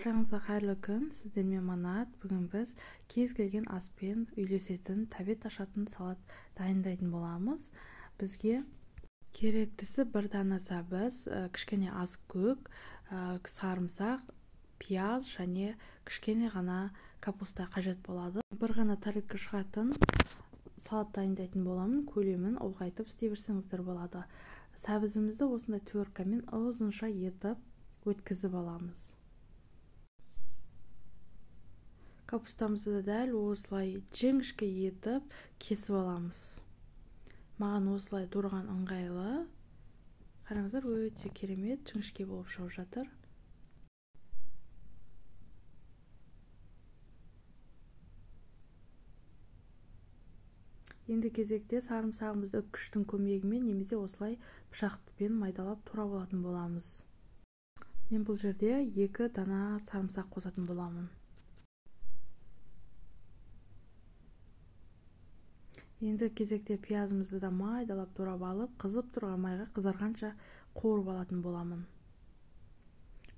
Баршаңызға қайырлы күн, сіздермен Манат. Бүгін біз кез келген аспен үйлесетін, тәбет ашатын салат дайындайтын боламыз. Бізге керектісі бір дана сәбіз, кішкене аз көк, сарымсақ, пияз және кішкене ғана капуста қажет болады. Бір ғана тарелка шығатын салат дайындайтын боламын. Көлемін ұлғайтып істей берсеңіздер болады. Сәбізімізді осындай теркамен ұзынша етіп өткізіп аламыз. Капустамызды да дәл осылай жіңішке етіп кесіп аламыз. Маған осылай тураған ыңғайлы. Қараңыздар, өте керемет жіңішке болып шығып жатыр. Енді кезекте сарымсағымызды үккіштің көмегімен немесе осылай пышақпен майдалап турап алатын боламыз. Мен бұл жерде 2 дана сарымсақ қосатын боламын. Енді кезекте пиязымызды да майдалап турап алып, қызып тұрған майға қызарғанша қуырып алатын боламын.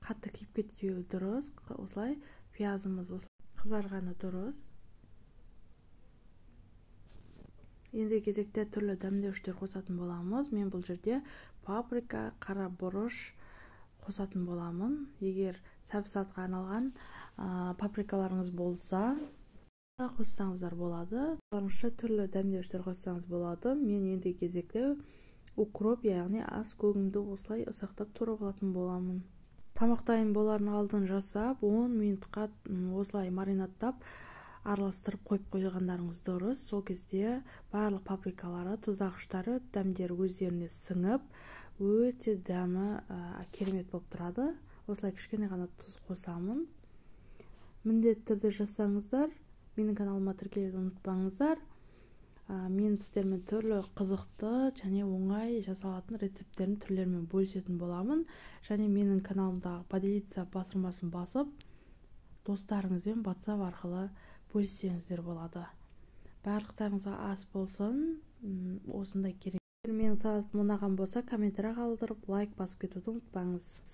Қатты күйіп кетпеуі дұрыс. Осылай пиязымыз қызарғаны дұрыс. Енді кезекте түрлі дәмдеуіштер қосатын боламыз. Мен бұл жерде паприка, қара бұрыш қосатын боламын. Егер сәбіз салатқа арналған паприкаларыңыз болса, қоссаңыздар болады. Барынша түрлі дәмдеуіштер қоссаңыз болады. Мен енді кезекте укроп, яғни ас көгімді осылай ұсақтап турап алатын боламын. Тамақ дайын боларын алдын жасап, 10 минутқа осылай маринадтап араластырып қойып қойғандарыңыз дұрыс. Сол кезде барлық паприкалары, тұздағыштары, дәмдері өздеріне сіңіп, өте дәмі керемет болып тұрады. Осылай кішкене ғана тұз қосамын. Міндетті түрде жасаңыздар. Менің каналыма тіркелуді ұмытпаңыздар. Мен сіздермен түрлі қызықты және оңай жасалатын рецепттердің түрлерімен бөлісетін боламын. Және менің каналымдағы поделиться басырмасын басып, достарыңызбен WhatsApp арқылы бөліссеңіздер болады. Барлықтарыңызға ас болсын. Осындай керек. Менің салатым ұнаған болса, комментарий қалдырып, лайк басып кетуді ұмытпаңыз.